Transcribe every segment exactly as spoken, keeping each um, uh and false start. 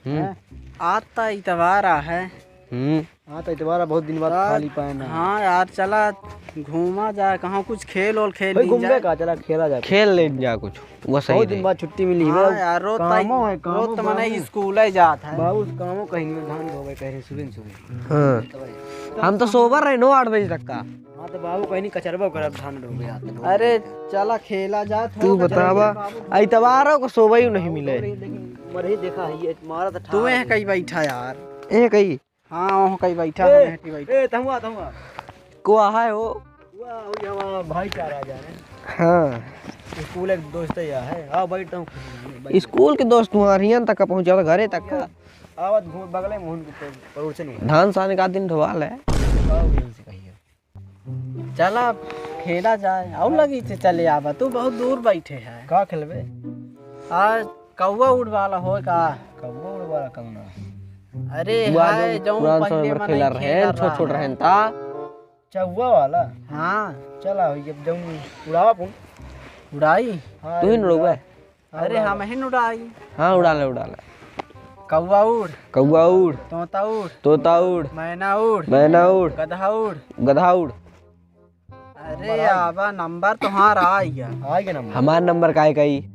हम्म। हैं? आज त इतवार आ है। हम्म। हाँ, त इतवार आ, बहुत दिन बाद त खाली पाए ना। हाँ यार, चला घूमा जाए, कहाँ कुछ खेल ओल खेल भाई, लीन घूमबे जाए। का? चला खेला जाए। खेल लेन जा कुछ, वो सही बहुत दिन रहे। बाद छुट्टी मिली हाँ है। यार, रोज कामो तई-, है, कामो रोज त मने बाबू। स्कूल ही जात है। बाबू, कामो कहीं में धान ढोवे कह रहे सुबह सुबह। हाँ। तो भाई। हम तो सोबर रहे नो आठ बजे तक का। हाँ, तो बाबू कहीं नहीं कचरबो करब धान ढोवे आते ढोवे। अरे, चला खेला जात तू हो, बतावा, बाबू। इतवारों को सोबा ही नहीं मिले। लेकिन मरही देखा है, ये मारा था तू ठार यहाँ है। कहीं बैठा यार। ए कहीं। हाँ, वहाँ कहीं बैठा ए, है, बैठा। ए, तहुआ, तहुआ। को आहा है वो? हुआ, हुई हमारा भाईचारा जाने। हाँ। स्कूल एक दोस्त है, यहाँ है। आओ, बैठता हूँ। बैठ। स्कूल के दोस्त तुम्हारे यहाँ तक का पहुँचा था, घरे तक का? आवत घूम बगले में उनके प-, पड़ोसन में। धान सान का दिन ढोवाल है। आओ, यहीं से कहिए। चला, खेला जाए। और लगी से चले आवा, तू बहुत दूर बैठे है। का खेलबे? आज कौआ उड़वाला हो का? कौआ उड़वाला कौन है? अरे, वो हाय, आदमी जौन पुरान समय पहले में खेला मने रहे, खेला छोट छोट रहा। रहन ता। चौवा वाला? हाँ। चला, हो जब जौन उड़ावा पुन। उड़ाई? हाँ, तू ही न उड़ावा। उड़ाबे? हाँ, अरे, उड़ावा। हम ही न उड़ाई। हाँ, उड़ा ले, उड़ा ले। कौआ उड़। कौआ उड़। तोता उड़। तोता उड़। मैना उड़। मैना उड़। गधा उड़। गधा उड़। अरे नंबर आई। आबा, नंबर तोहार आई है। आई के नंबर? हमार नंबर काहे कही?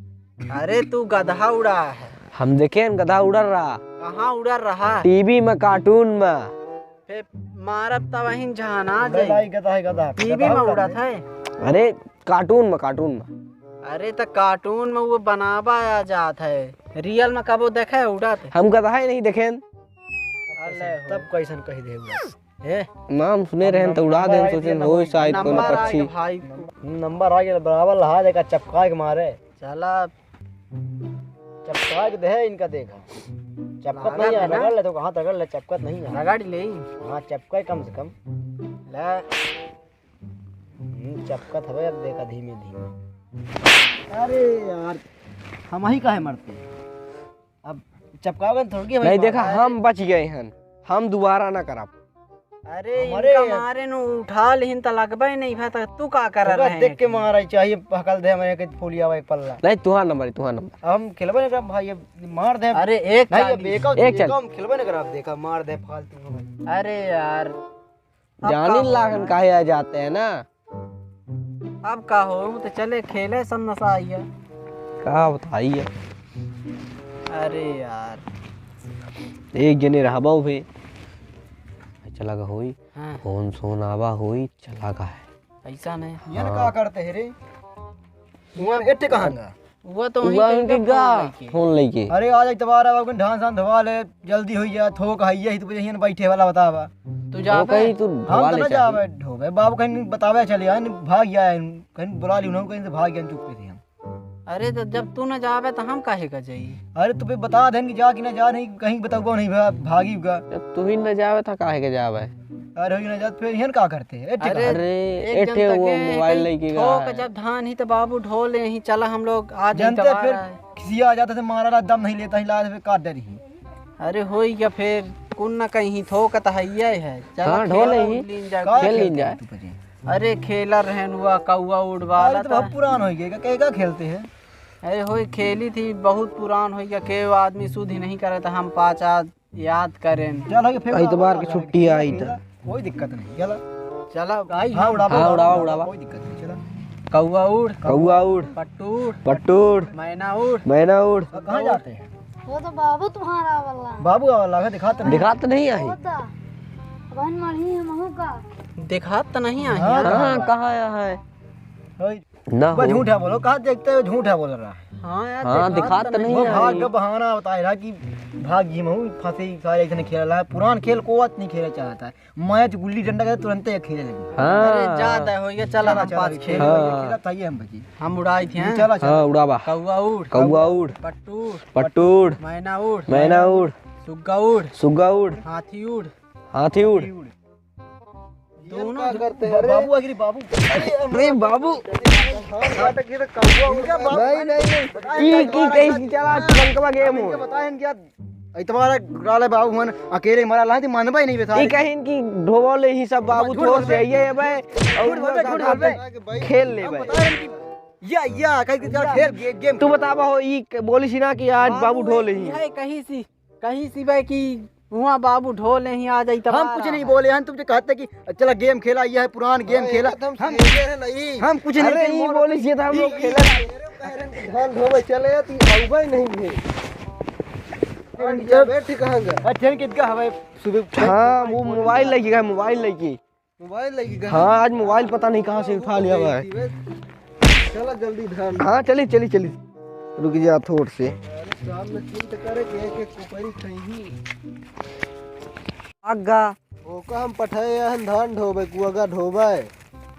अरे, तू गधा उड़ा है। हम देखे न गधा उड़ल रहा। कहाँ उड़ल रहा? टीवी में, कार्टून में। फे मारब त वहीं जहाना उड़ल जाई। आई गधा है, गधा। टीवी गधा में उड़ल उड़त है। है। अरे, कार्टून में, कार्टून में। अरे, त कार्टून में वो बनावा आ जात है, रियल में कबो देखे उड़त है? हम गधा ही नहीं देखेन। अरे हो। तब कैसन कही दे उड़त? ए? नाम सुने रहन त उड़ा देन, सोचेन होई शायद कोनो नंबर आ पक्षी। गया भाई। नंबर आ गया, बराबर लहा देखा, चपका के मारे। चला। चपका के दे इनका देखा। चपकत लागत नहीं है, है ना? रगड़ ले तो, हाथ रगड़ ले, चपकत नहीं है। रगड़ ले। हाँ, चपका कम से कम। ले। हम्म, चपकत हवे, अब देखा धीमे धीमे। अरे यार, हम ही काहे मरते? अब चपकावे थोड़की हमारी नहीं, देखा, मार। हम बच गए हन, हम दोबारा ना करब। अरे, हमारे इनका मारे नु उठा लिहिन त लगबे नहीं भा, त तू का कर ओकरा रहे देख हैं? के मारा चाहिए, हकल दे हमें एक फूलिया एक पल्ला। नहीं, तुहार नंबर, तुहार नंबर। हम खेलबे नहीं करब भाई, ये मार दे। अरे, एक नहीं, चालीस। अब एक, एक एक चालीस। हम खेलबे नहीं करब, देखा मार दे फालतू में भाई। अरे यार, अब जानी का लागन होई? काहे आ जाते हैं ना। अब का हो, तो चले खेले सब नशा आइया। का बताइए? अरे यार। एक जने रहबा भी। चला का होई? हाँ। फोन सोन आवा होई, चला का है। ऐसा नहीं। ये हाँ। का करते हैं रे? हुआ एटे कहाँ गा? हुआ तो वहीं हुआ कहीं उनके का गा, फोन लेके। फोन लेके। अरे आज इतवार है, अपन धान सान धोवा ले, जल्दी होई जा, थोक हइये ही तो बजे हियन बैठे वाला बतावा। तू वो जाबे? कहीं तू हम धोवा तो ले ना चाही। जाबे, ढोबे। बाबू कहीं बतावे चले, यार, भाग गया है, कहीं बुला ली उन्होंने, कहीं से भाग गया चुप्पे से हम। अरे तो जब तू ना जाबे तो हम काहे का जाई? अरे तो फिर बता देन कि जा कि ना जा, नहीं कहीं बताऊबा नहीं भा-, भागी का। जब तू ही ना जाबे तो काहे के जाबे? अरे हो ही ना जात, फिर हियन का करते? ए, ठीक है। अरे, अरे, एक एठे जन वो तके मोबाइल कहीं लेके गया थोक है। जब धान ही तो बाबू ढो ले ही, चला हम लोग आज जानते इतवार फिर है। किसी आ जाता तो मारा ला दम नहीं लेता ही, लाज में काट डरी ही। अरे होई क्या फिर, कुन ना कहीं थोक त हइये है। चला हाँ, ढो खेल ले ही। लीन जा। का खेल लीन खेलते जाए। हैं तू पजे? अरे खेला रहन हुआ, कौआ उड़वाला अरे तो था। बहुत पुरान हो गया, का, का खेलते हैं? अरे होई खेली थी, बहुत पुरान हो गया, के आदमी सुध ही नहीं करे तो हम पाँच आज याद करें। चल, आगे फेंक, इतवार आगे की फेंक, छुट्टी फेंक, आई फेंक, तो। कोई दिक्कत नहीं, चला। चला, आई हाँ, हम। उड़ावा, हाँ, उड़ावा, उड़ावा, उड़ावा। उड़ावा। कोई दिक्कत नहीं, चला। कौआ उड़। कौआ उड़। पट्टू उड़। पट्टू उड़। मैना उड़। मैना उड़। अब कहाँ जाते हैं? वो तो बाबू तुम्हारा वाला। बाबू वाला है, दिखाते नहीं। दिखाते नहीं आई। वो तो। बहन मरही है महू का। दिखात तो नहीं आई हाँ, है। कहाँ हाँ, बा? कहाँ आया है? ओए, ना बस हो। झूठा बोलो, कहाँ देखते हो, झूठा बोल रहा है। हाँ यार, हाँ, दिखात दिखात तो तो नहीं नहीं वो है। भाग का बहाना बताए रहा कि भाग गई महू, फंसे ही सारे ऐसे नहीं खेला है। पुरान खेल को आज नहीं खेला चाहता है। मैच गुल्ली डंडा के तुरंत ही खेले लगी। हाँ। अरे, ज्यादा हो गया, चला चला, हम चला, पाँच ये खेल। खेल, ये हाँ। खेला था, ये हम बची। हम उड़ाई थे, हैं? चला, चला। हाँ, उड़ावा। कौआ उड़। कौआ उड़। पट्टू उड़। पट्टू उड़। मैना उड़। मैना उड़। सुग्गा उड़। सुग्गा उड़। हाथी उड़। हाथी उड़। दोनों का करते हैं रे? बाबू, अरे बाबू। अरे बाबू। हाँ, नाटक ये तो कौआ उड़ गया, बाबू। नहीं, नहीं, नहीं। बताएं, की, की, बताएं, कैसी चला, तुरंत का गेम हो। बताएं क्या? इतवार राले बाबू मन अकेले मरा ला थी, मानबा ही नहीं बेचारे। ई कहिन कि ढोवा ले ही सब बाबू झूठ थोर बोलबे। से आइए है भाई, और झूठ बोलबे, झूठ बोलबे। खेल ले हम भाई। बताएं कि या, या, कहीं की तरह खेल, गे-, गेम तू खेल। बतावा हो, ई क-, बोली सी ना कि आज बाबू बाबू ढो ले ही। यह कहीं सी कहीं सिवाय कि हुआँ बाबू ढोले ही आ जाई तब हम आ कुछ रहा नहीं है। बोले हन, तुम जो कहते कि चला गेम खेला, यह है पुरान गेम अरे, खेला। एकदम हम, सीरियस है नहीं। हम कुछ नहीं अरे, कहीं ये मोड़ बोले, ये तो हम लोग ये खेले। अरे, कह रहे हैं कि धान ढोवे चले, तू आउबे नहीं है। अरे, ये बैठ कहाँ गया? अच्छा, कितका हवे सुबह? हाँ, वो मोबाइल लेके गया, मोबाइल लेके। मोबाइल लेके गया? हाँ, आज मोबाइल पता नहीं कहाँ से उठा लिया हुआ है। चला जल्दी धान। हाँ, चली, चली, चली। रुक जा थोड़ से। अरे, काम में चिंता करे कि एक एक कुपरी खइही। आगा। ओका हम पठाए हन धान ढोबे, कुआगा ढोबे।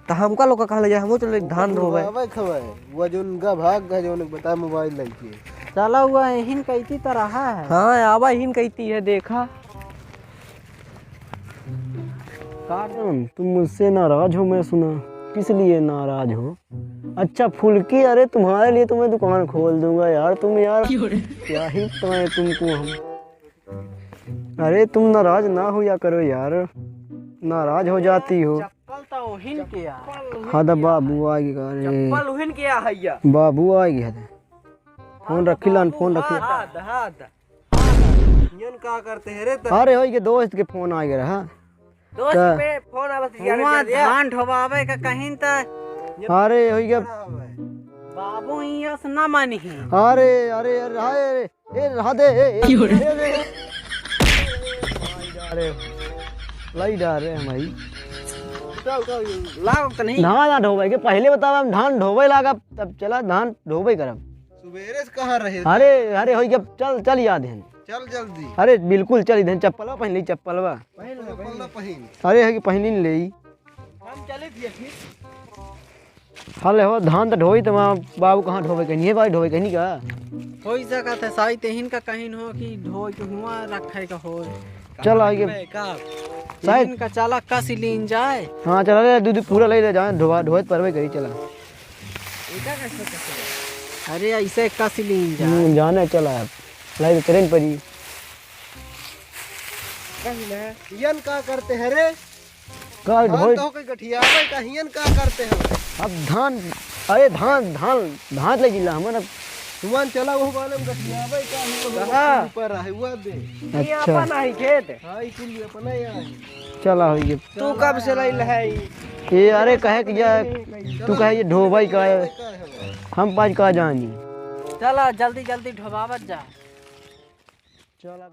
त हमका लोग का कहले जाए, हमहू चले धान ढोबे। ढोबे खबे, वो जोन गा भाग गा, जोन बता मोबाइल लेके। चला हुआ एहिन कहती त रहा है। हाँ, आवा एहिन कहती है, देखा। काटन, तुम मुझसे नाराज हो, मैं सुना। किस लिए नाराज हो? अच्छा फुल्की, अरे तुम्हारे लिए तो मैं दुकान खोल दूंगा यार, तुम यार, क्यों रे? क्या ही बताएं तुमको हम। अरे तुम नाराज ना हुआ करो यार, नाराज हो जाती हो। चप्पल तो उहिन के आ। हाँ, द बाबू आ गया रे। चप्पल उहिन के आ हैया। बाबू आ गया रे। फोन रखी लान, फोन रखी। हाँ, द, हाँ, द। यन का करते हैं रे त-, अरे, होई के दोस्त के फोन आ गया रहा। दोस्त का? पे फोन आवत यार, हुआ कर दिया। धान ढोबावे का कहीं त। अरे, होई के। बाबू इहाँ से ना मानी ही। अरे, अरे, अरे, हाय, अरे, ए, रहा दे, ए, ए, क्यों रे? ए, ए, ए। लाई डाल रहे, लाई डाल रहे हम भाई। उठाओ, उठाओ, ये लाओ तो नहीं। धान ना ढोबे के पहले बतावा, हम धान ढोबे लागा, तब चला धान ढोबे करब। सुबेरे से कहाँ रहे? अरे, अरे, होई के, चल, चल याद है। चल जल्दी। अरे, बिल्कुल चल, इधर चप्पलवा पहन ली, चप्पलवा। पहन ले, चप्पल ना पहन। अरे, है कि पहनी नहीं ले। हम चले थे फिर। हल हो, धान त ढोई त वहाँ बाबू कहाँ ढोबे कहनी है, भाई ढोबे कहनी का? होई सकत है, साई तेहिन का कहीं हो कि ढोई के हुआ रखे का होए। चल, आगे। का? शायद तेहिन का चला कस लीन जाए। हाँ, चला ले, दूध पूरा ले ले जाए, ढोबा, ढोए त परवे करी, चला। एका कैसे, कैसे? अरे, ऐसे कस लीन जाए। हम्म, जाने चला अब। लाई तो ट्रेन पर ही। कहीं ना, यन का करते हैं रे? का धान ढोई? तो के गठियावे का हियन का करते हैं? अब धान, अरे धान, धान, धान ले जिला हमन अब। तुमन चला वो वाले में गठियावे का ही वो कहाँ? ऊपर रहे, हुआ दे। ये अच्छा। अपन आई खेत। हाँ, ई कुल अपना ही आई। चला होई गे। तू कब से लइल है ई? ए, अरे कहे कि जा, तू कहे ये ढोबई का है। हम पाँच का जानी। चला जल्दी जल्दी ढोबावत जा। चला।